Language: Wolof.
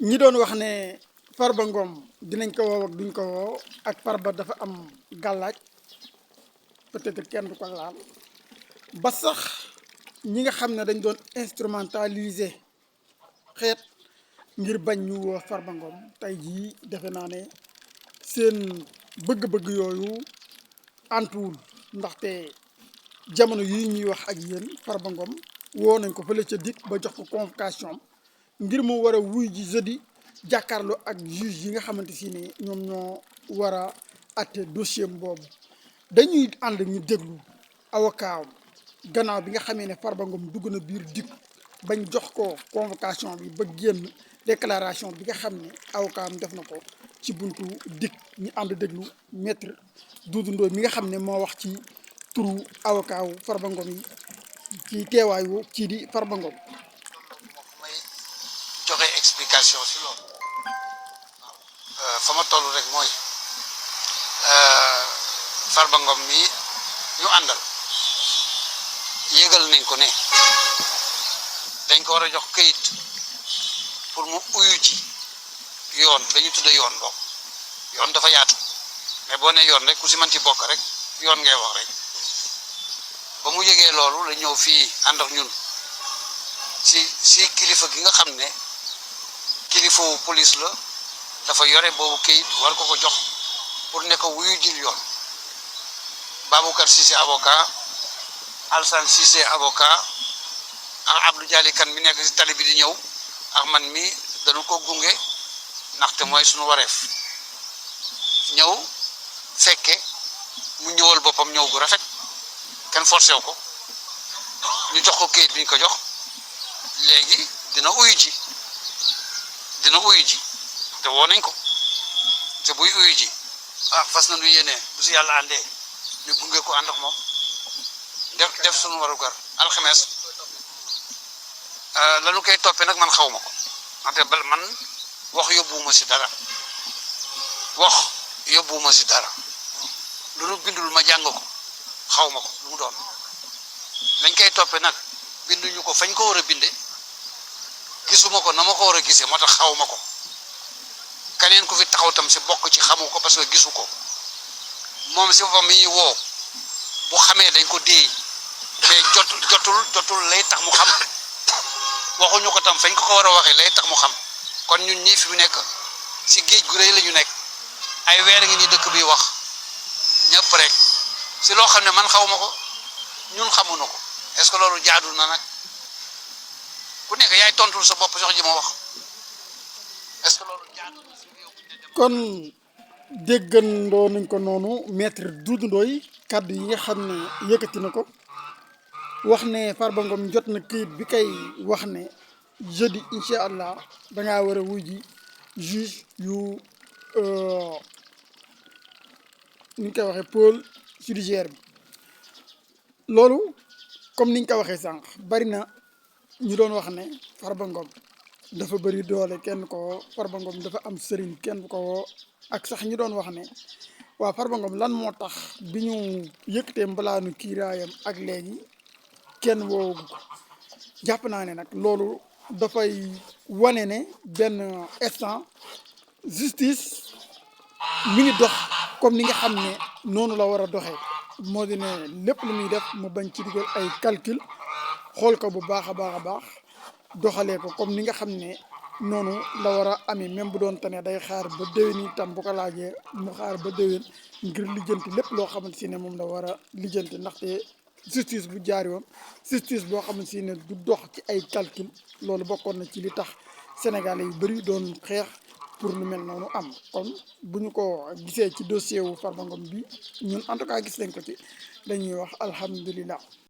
ñi doon wax ne Farba Ngom dinañ ko woo ak duñ ko woo ak Farba dafa am gàllaaj peut-être kenn du ko laal ba sax ñi nga xam ne dañ doon instrumentaliser xeet ngir bañ ñu woo Farba Ngom tey jii defe naa ne seen bëgg-bëgg yooyu antuwul ndaxte jamono yii ñuy wax ak yéen Farba Ngom woo nañ ko fële ca DIC ba jox ko convocation am ngir mu war a wuy ji jeudi jàkkaarloo ak juge yi nga xamante si ni ñoom ñoo war a atte dossier boobu dañuy ànd ñu déglu avocat am gannaaw bi nga xamee ne Farba Ngom dugg na biir DIC bañ jox ko convocation bi ba génn déclaration bi nga xam ne avocat am def na ko ci buntu DIC ñu ànd déglu maître Doudou Ndoye mi nga xam ne moo wax ci turu avocat wu Farba Ngom yi ci teewaayu kii di Farba Ngom. may joxe explication si loolu fa ma toll rek mooy Farba Ngom mi ñu àndal yëgal nañ ko ne dañ ko war a jox këyit pour mu uyu ji yoon dañuy tudde yoon boobu yoon dafa yaatu mais boo ne yoon rek ku si manti bokk rek yoon ngay wax rek ba mu yëgee loolu la ñëw fii ànd ak ñun si kilifa gi nga xam ne kilifawu police la dafa yore boobu këyit war ko ko jox pour ne ko wuyu jil yoon Baboucar Cissé avocat Alsane Cissé avocat ak Abdou Dialy Kane mi nekk si tali bi di ñëw ak man mi dañu ko gunge ndaxte mooy suñu wareef ñëw fekke mu ñëwal boppam ñëw gu rafet kenn forcé wu ko ñu jox ko kayit bi ñu ko jox léegi dina uyu ji te woo nañ ko te buy uyu ji fas na nu yéene bu si yàlla àndee ñu gunge ko ànd ak moom def suñu warugar alxames lanu koy toppee nag man xaw ma ko wante man wax yóbbuwuma si dara lu nu bindul ma jàng ko xaw ma ko lu mu doon lañ koy toppee nag binduñu ko fañ ko war a binde gisuma ko na ma ko war a gisee moo tax xaw ma ko keneen ku fi taxaw tam si bokk ci xamu ko parce que gisu ko moom si boppam mi ñuy woo bu xamee dañ ko déey mais jotul lay tax mu xam waxuñu ko tam fañ ko war a waxee lay tax mu xam kon ñun ñii fi mu nekk si géej gu rëy la ñu nekk ay weer ngi ni dëkk bi wax ñëpp rek si loo xam ne man xaw ma ko ñun xamuñu ko est-ce que loolu jaadu na nag ku nekk yaay tontul sa bopp sox ji ma wax est-ce que loolu jaadu na si réew mi kon déggandoo nañ ko noonu maître Doudou Ndoye kàddu yi nga xam ne yëkkati na ko wax ne Farba Ngom jot na këyit bi kay wax ne jeudi incha allah dangaa war a wuy ji juge yu ni ñu koy waxee pôle judiciaire bi loolu comme niñ ko waxee sànq bari na ñu doon wax ne Farba Ngom dafa bëri doole kenn ko woo Farba Ngom dafa am sëriñ kenn ko woo ak sax ñu doon wax ne waa Farba Ngom lan moo tax bi ñu yëkkatee mbalaanu kiiraayam ak léegi kenn woowu ko jàpp naa ne nag loolu dafay wane ne benn instant justice mi ngi dox comme ni nga xam ne noonu la war a doxee moo di ne lépp lu muy def mu bañ ci dugal ay calcul xool ko bu baax a baax doxalee ko comme ni nga xam ne noonu la war a amee même bu doon tane day xaar ba déwén itam bu ko laajee mu xaar ba déwén ngir lijjanti lépp loo xamante si ne moom la war a lijjanti ndaxte justice bu jaar yoon justice boo xamante si ne du dox ci ay calcul loolu bokkoon na ci li tax Sénégalais yu bëri doon xeex pour lu mel noonu am kon bu ñu ko gisee ci dossier wu Farba Ngom bi ñun en tout cas gis nañ ko ci dañuy wax alhamdulilah.